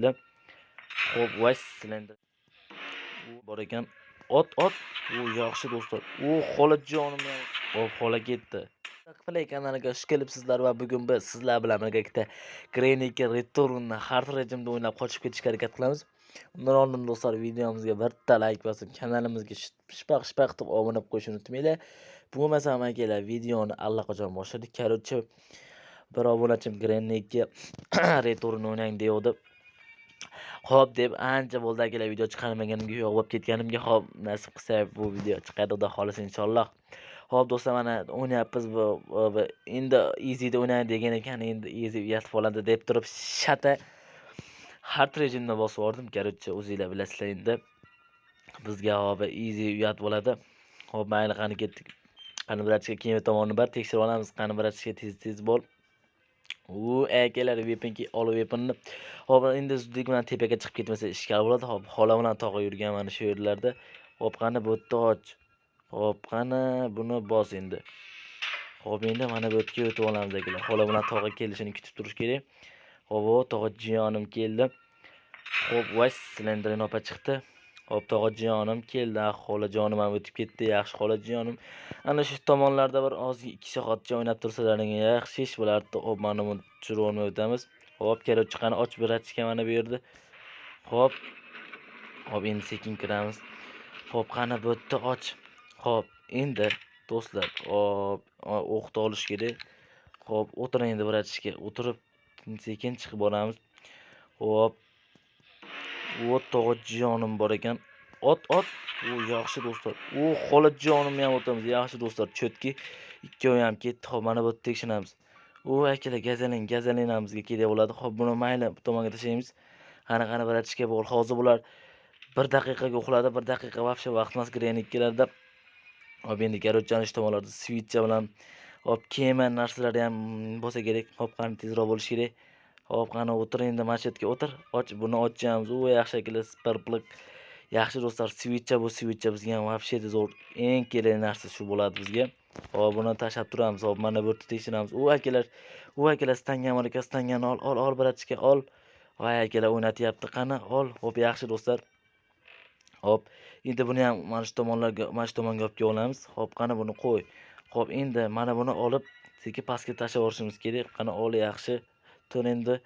Xo'p, voy, Slender bor ekan. Ot, ot. U yaxshi, do'stlar. U xolajonim ham. Hop, xola ketdi. Play kanaliga xush kelibsizlar va bugun biz sizlar bilan birgalikda Granny 2 Return'ni hard rejimda o'ynab qochib ketishga harakat qilamiz. Undan oldin, do'stlar, videomizga bitta like bosib, kanalimizga shpaq shpaq qilib obuna bo'lib qo'yishni unutmanglar. Bo'lmasam, akalar, videoni allaqachon boshladik. Короче, bir obunachim Granny 2 Return o'ynang deyovdi. Xo'p deb ancha bo'ldi, akalar, video chiqarmaganimga, yo'q bo'lib ketganimga. Xo'p, nasib qilsa, bu video chiqadi, xudo xohlasa, inshaalloh. Xo'p, do'stlar, mana o'ynayapmiz bu endi easyda o'ynang degan ekan, endi easy yotib oladi deb turib shata hard rejimda bosib yubordim. Короче, o'zinglar bilasizlar endi. Bizga hop easy uyat bo'ladi. Xo'p, mayli, qani ketdik. Qani, братишка, kema tomonni bir tekshirib olamiz. Qani, братишка, tez tez bo'l. U akalar, weaponki olib weaponni. Xo'p, endi zudlik bilan tepaga chiqib ketmasa ishkal bo'ladi. Xo'p, xola bilan tog'a yurgan mana shu yerlarda. Xo'p, qani bu yerda och. Xo'p, qani buni bos endi. Xo'p, endi mana bu yerga o'tib olamiz, akalar. Xola bilan tog'a kelishini kutib turish kerak. Xo'p, o tog'a jiyonim keldi. Xo'p, voy, Slenderina opa chiqdi. Xo'p, tog'a jiyonim keldi. Xolajonim ham o'tib ketdi. Yaxshi, xolajonim. Ana shu tomonlarda bir ozgina 2 soatcha o'ynab tursalaring yaxshi ish bo'lardi. Xo'p, mana buni tushirib olmay o'tamiz. Xo'p, короче, qani och, братишка, mana bu yerda. Xo'p. Xo'p, endi sekin kiramiz. Xo'p, qani bu yerda och. Xo'p, endi do'stlar, xo'p, o'qni olish kerak. Xo'p, o'tir endi, братишка, o'tirib sekin chiqib boramiz. Xo'p. O tog'a jiyonim bor ekan. Ot, ot. U yaxshi, do'stlar. U xolajonimni ham o'tamiz. Yaxshi, do'stlar, чётко ikkovi ham ketdi. Xo'p, mana bu yerda tekshiramiz. U akalar, gazelin, gazelin ham bizga kerak bo'ladi. Xo'p, buni mayli bu tomonga tashlaymiz. Qani, qani, братишка, bo'l. Hozir bular 1 daqiqaga uxladi. 1 daqiqa вообще vaqt emas Granny 2larda. Hop, endi короче, ana shu tomonlarda свеча bilan hop kema narsalari ham bo'lsa kerak. Hop, qani tezroq bo'lish kerak. Hop, qani o'tir endi, mana shu yerga o'tir. Och, buni ochamiz. U yaxshi, akalar, spark. Yaxshi, do'stlar, свеча, bu свеча bizga ham вообще zo'r. Eng kerakli narsa shu bo'ladi bizga. Hop, buni tashlab turamiz. Hop, mana bu yerda tekshiramiz. U akalar, u akalar, stun gun bor ekan, stun gunni ol, ol, ol, братишка, ol. Voy, akalar, o'ynatyapti. Qani, ol. Hop, yaxshi, do'stlar. Hop, endi buni ham mana shu tomonlarga, mana shu tomonga olib kelib olamiz. Hop, qani buni qo'y. Hop, endi mana buni olib sekin pastga tashlab yuborishimiz kerak. Qani ol, yaxshi. Tur endi.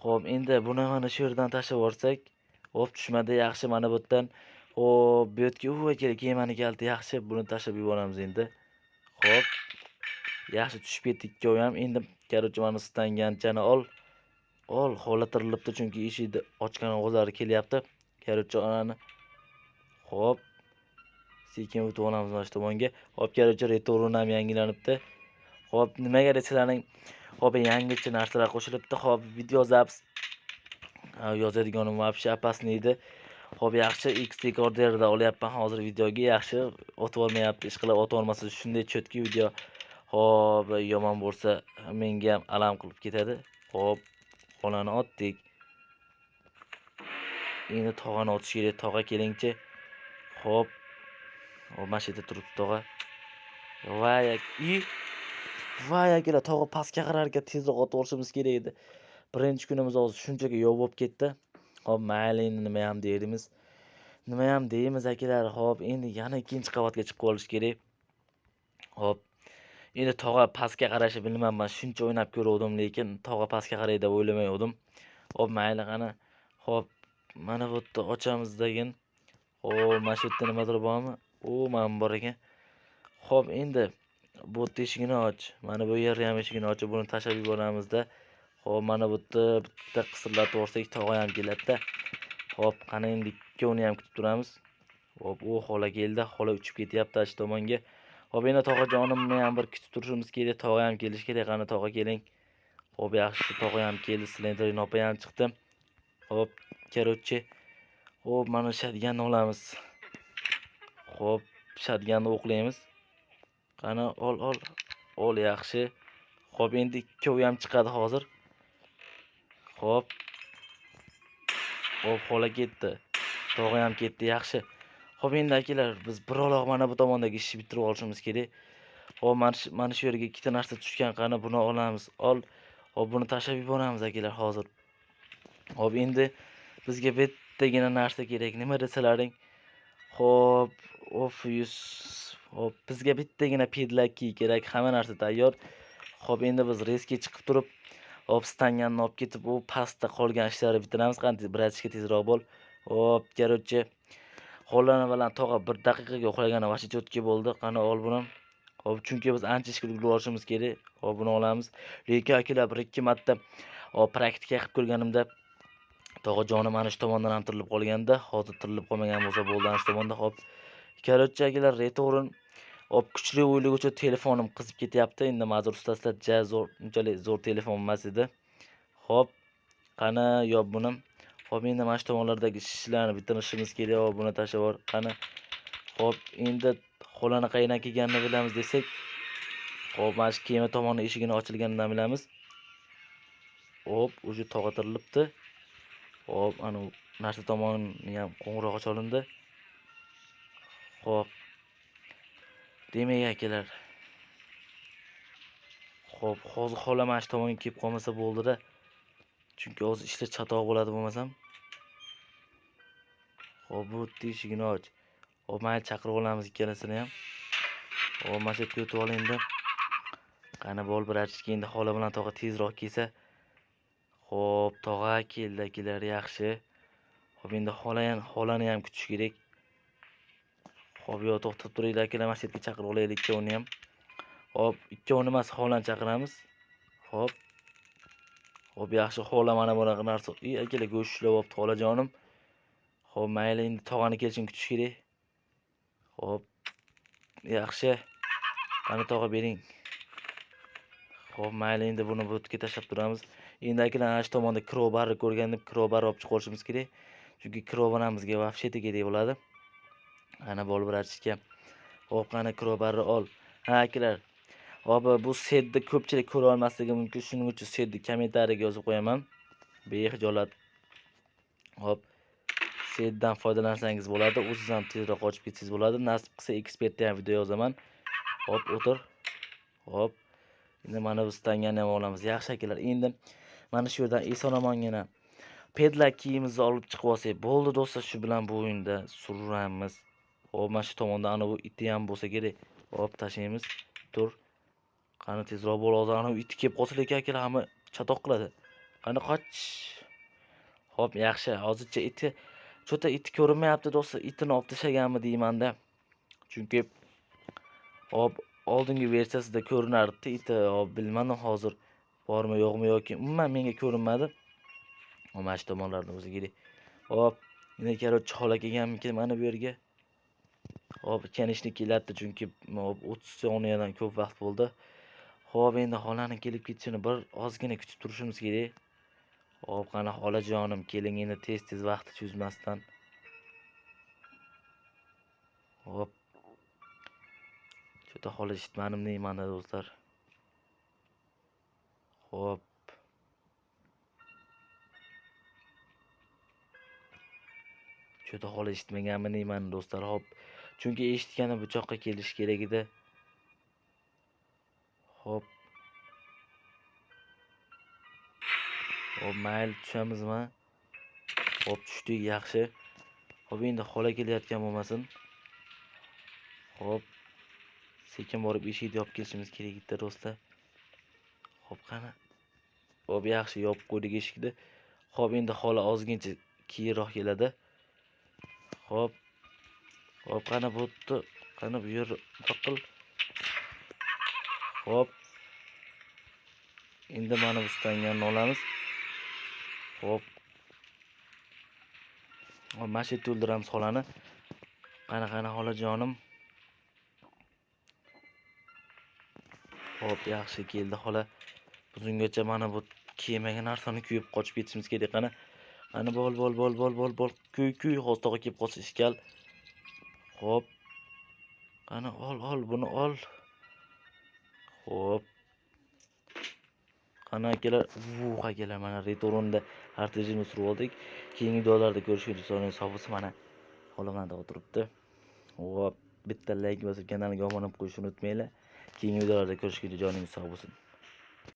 Hop, endi buni mana shu yerdan tashlab yuborsak, hop, tushmadi, yaxshi, mana bu yerdan. Hop, bu yerga u akalar kemani kalti, yaxshi, buni tashlab yuboramiz endi. Hop. Yaxshi, tushib ketdi ikkovi ham. Endi короче, mana stun gunchani ol. Ol, xola tirilibdi, chunki eshikni ochgan ovozlari kelyapti. Короче, onani. Hop. Sekin o'tib olamiz mana shu tomonga. Hop, короче, Return ham yangilanibdi. Hop, nimaga desalaring, hop, yangicha narsalar qo'shilibdi. Hop, video запись yozadiganim вообще опасный edi. Hop, yaxshi, X rekorderda olyapman hozir videoga. Yaxshi, o'tib olmayapti. Ish qilib o'tib olmasa shunday чётко video. Hop, yomon bo'lsa menga ham alam qilib ketadi. Hop, xolani otdik. Endi tog'ani otish kerak. Tog'a, kelingchi. Hop. Hop, mana shu yerda turibdi tog'a. Voy, i. Voy, akalar, tog'a pastga qarar ekan, tezroq otib olishimiz kerak edi. Birinchi kunimiz hozir shunchaki yo'q bo'lib ketdi. Hop, mayli, endi nima ham deymiz. Nima ham deymiz, akalar. Hop, endi yana ikkinchi qavatga chiqib olish kerak. Hop. Endi tog'a pastga qarashi bilmayman. Shuncha o'ynab ko'ruvdim, lekin tog'a pastga qaraydi deb o'ylamaydim. Hop, mayli, qani. Hop, mana bu yerda ochamiz degan. Hop, mana shu yerda nimadir bormi? U mana bor ekan. Hop, endi bu yerda eshigini och. Mana bu yerni ham eshigini ochib, buni tashlab yuboramizda. Hop, mana bu yerda bitta qisirlatib yuborsak, tog'a ham keladi-da. Hop, qani endi ikkovini ham kutib turamiz. Hop, u xola keldi. Xola uchib ketyapti shu tomonga. Hop, endi tog'ajonimni ham bir kutib turishimiz kerak. Tog'a ham kelishi kerak. Qani tog'a, keling. Hop, yaxshi, tog'a ham keldi. Slenderina opa ham chiqdi. Hop, короче. Hop, mana shotgunni olamiz. Hop, shotgunni o'qlaymiz. Qani, ol, ol. Ol, yaxshi. Hop, endi ikkovi ham chiqadi hozir. Hop. Hop, xola ketdi. Tog'a ham ketdi, yaxshi. Hop, endi akalar, biz bir oloq mana bu tomondagi ishni bitirib olishimiz kerak. Hop, mana shu yerga ikkita narsa tushgan, qani buni olamiz. Ol. Hop, buni tashlab yuboramiz, akalar, hozir. Hop, endi Bizga bittagina narsa kerak. Nima desalaring? Xo'p, of 100. Xo'p, bizga bittagina pedlaki kerak. Hamma narsa tayyor. Xo'p, endi biz reysga chiqib turib, hop, stanganni olib ketib, u pastda qolgan ishlarni bitiramiz. Qani, bratishka tezroq bo'l. Hop, короче, xolani bilan tog'a bir daqiqaga uxlagani vashi cho'tki bo'ldi. Qani ol buni. Hop, chunki biz ancha ishga ulgurishimiz kerak. Hop, buni olamiz. Lekin akalar 1-2 marta hop praktika qilib ko'rganimda tog'a jonim ana shu tomondan ham tirilib qolganda, hozir tirilib qolmagan bo'lsa bo'ldi ana shu tomonda. Hop, короче akalar, retorn hop kuchli o'yinligi uchun telefonim qizib ketyapti. Endi ma'zur tutasizlar, ja zo'r, unchalik zo'r telefon emas edi. Hop, qani yop buni. Hop, endi mana shu tomonlardagi ishlarni bitirishimiz kerak. Hop, buni tashlab yubor. Qani. Hop, endi xolani qayerdan kelganini bilamiz desak, hop, mana shu kema tomoni eshigini ochilganidan bilamiz. Hop, уже tog'a tirilibdi. Hop, ana u narsa tomoni ham qo'ng'irog'i chalindi. Hop. Demak akalar. Hop, hozir xola mana shu tomonga kelib qolmasa bo'ldi-da. Chunki hozir ishlar chatoq bo'ladi bo'lmasam. Hop, bu eshigini och. Hop, mayli chaqirib olamiz ikkalasini ham. Hop, mana shu yerga o'tib ol endi. Qani bol bratishka, endi xola bilan tog'a tezroq kelsa. Hop, tog'a keldi akalar, yaxshi. Hop, endi xolani ham kutish kerak. Hop, yo to'xtab turinglar akalar, mana shu yerga chaqirib olaylik ikkovini ham. Hop, ikkovini emas, xolani chaqiramiz. Hop. Hop, yaxshi, xola mana bunaqa narsa. Ey akalar, go'sht ushlab olibdi xolajonim. Hop, mayli, endi tog'ani kelishini kutish kerak. Hop. Yaxshi. Qani tog'a bering. Hop, mayli, endi buni bu yerga tashlab turamiz. Endi akalar ana shu tomonda crowbarni ko'rgandim, crowbar olib chiqib olishimiz kerak. Chunki crowbar ham bizga вообще kerak bo'ladi. Ana bol bratishka. Hop, qani crowbarni ol. Ha akalar. Hop, bu setni ko'pchilik ko'ra olmasligi mumkin. Shuning uchun setni kommentariyaga yozib qo'yaman. Behijolat. Hop, setdan foydalansangiz bo'ladi. O'zingiz ham tezroq ochib ketsangiz bo'ladi. Nasib qilsa ekspertda ham video yozaman. Hop, o'tir. Hop. Endi mana bu stangani ham olamiz. Yaxshi akalar, endi mana shu yerdan eson-omongina pedlak kiyimizni olib chiqib olsak bo'ldi do'stlar, shu bilan bu o'yinda suramiz. Hop, mana shu tomonda ana bu iti ham bo'lsa kerak. Hop, tashlaymiz. Tur. Qani tezroq bo'l, hozir ana u iti kelib qolsa lekin akalar hamma chatoq qiladi. Qani qoch. Hop, yaxshi. Hozircha iti cho'ta iti ko'rinmayapti do'stlar. Itini olib tashlaganmi deymanda. Chunki hop oldingi versiyasida ko'rinardi iti. Hop, bilmadim hozir bormi yo'qmi yoki umuman menga ko'rinmadi. Hop, mana shu tomonlardan o'zi kerak. Hop, endi короче xola kelganmikin mana bu yerga. Hop, kanishni keladi chunki hop 30 soniyadan ko'p vaqt bo'ldi. Hop, endi xolani kelib ketishini bir ozgina kutib turishimiz kerak. Hop, qani xolajonim, keling endi tez-tez vaqtni cho'zmasdan. Hop. Cho'ta xola eshitmadim deyman do'stlar. Hop. Cho'ta xola eshitmaganmi deyman do'stlar. Hop. Chunki eshitgani bu choqqa kelish kerak edi. Hop. Hop, mayli tushamizmi? Hop, tushdik, yaxshi. Hop, endi xola kelayotgan bo'lmasin. Hop. Sekin borib eshikni yopib kelishimiz kerak edi do'stlar. Hop, qani. Hop, yaxshi, yopib qo'ydik eshikni. Hop, endi xola ozgincha keyinroq keladi. Hop. Hop, qani bu yerda, qani bu yer toqil. Hop. Endi mana bu stanganni olamiz. Hop. Hop, mana shu yerda o'ldiramiz xolani. Qani, qani xolajonim. Hop, yaxshi keldi xola. Biz ungacha mana bu kemaga narsani kuyib qochib ketishimiz kerak. Qani. Qani bol bol bol bol bol bol. Kuy kuy, hozir tog'a kelib qolsa ishkal. Hop. Qani ol ol buni ol. Hop. Qani akalar, akalar mana retornda artejini surib oldik. Keyingi videolarda ko'rishguncha sog' bo'lsin. Mana xolamanda o'tiribdi. Hop, bitta like bosib kanalga obuna bo'lib qo'yishni unutmanglar. Keyingi videolarda ko'rishguncha joningiz sog' bo'lsin.